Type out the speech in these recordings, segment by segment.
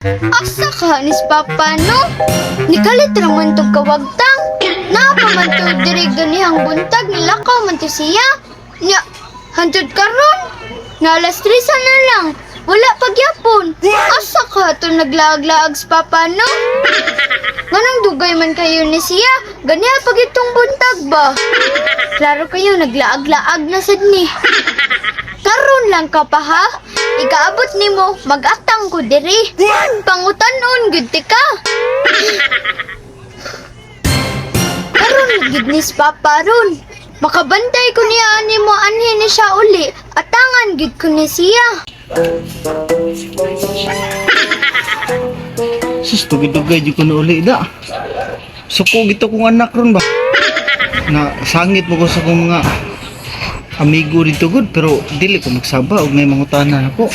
Asa ka ni Papa, no? Nikalit ra man tog kawagtang. Naa pa man to diri ganihang buntag, nilakaw man to siya. Nya, hantod karon. Na alas 3 na lang. Wala pagyapon. Asa ka to naglaag-laag sa Papa, no? Nganong dugay man kayo ni siya? Ganiha pag itong buntag ba? Klaro kayo, naglaag-laag na sad ni. Karon lang ka pa, ha? Ikaabot nimo, mag-atang ko diri. Pangutanon gud ti ka. Karon gid ni si Papa ron. Makabantay ko niya ani mo anhi ni siya uli. Atangan gid ko ni siya. Sus, dugay-dugay jud ko na uli da. Suko gito kong anak ron ba. Na sangit mo ko sa kong mga amigo dito gud, pero dili ko magsaba og may mangutana nako.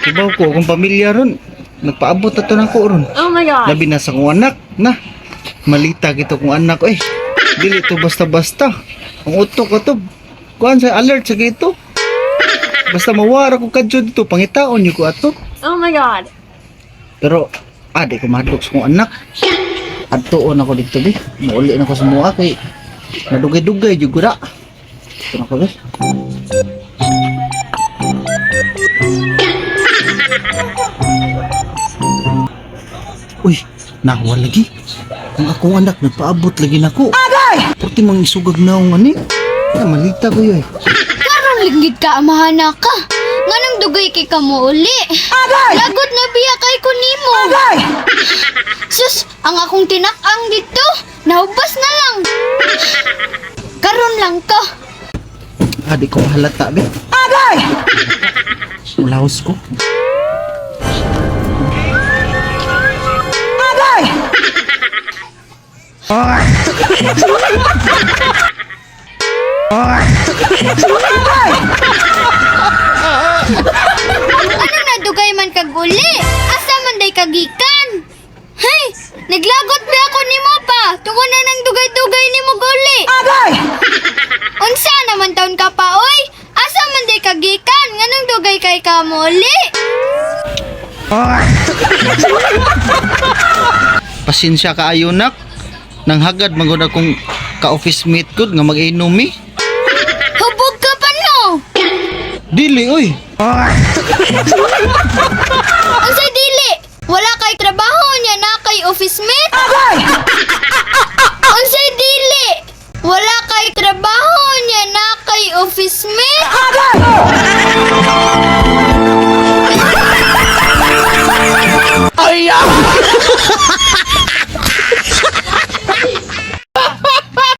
Kibaw ko akong pamilya ron. Nagpaabot na to nako ron. Oh my God. Labi na sa kong anak na. Malita gito kong anak eh. Dili to basta-basta. Ang utok ko to. Kuan sa alert sa gito. Basta mawara ko kadyo dito, pangitaon niyo ko ato. Oh my God. Pero di ko mahadlok sa kong anak. Adtuon ako dito bi. Muuli na ko sa mua kay nadugay-dugay jud ko da. Ito na ko bi. Uy, nawa lagi. Ang akong anak nagpaabot lagi nako. Agay! Purti mang isugag naong ani. Na malita ko yoy. Karon linggid ka amahana ka. Nganong dugay kay ka mo uli? Agay! Lagot na biya kay ko nimo. Agay! Sus, ang akong tinakang dito, nahubas na lang. Karon lang ka. Di ko halata bi. Agay! Ulahos ko. Ano na dugay man kag uli? Asa man day kagikan? Hey, naglagot ba ako nimo pa? Tungo na nang dugay-dugay nimo guli. Agay! Unsa naman taon ka pa oy? Asa man day kagikan? Nganong dugay kay ka mo uli? Pasensya ka ayo nak. Nang hagad man gud akong ka-office mate gud nga mag-inom eh. Hubog ka pa no. Dili oy. Unsay dili? Wala kay trabaho niya na kay office mate.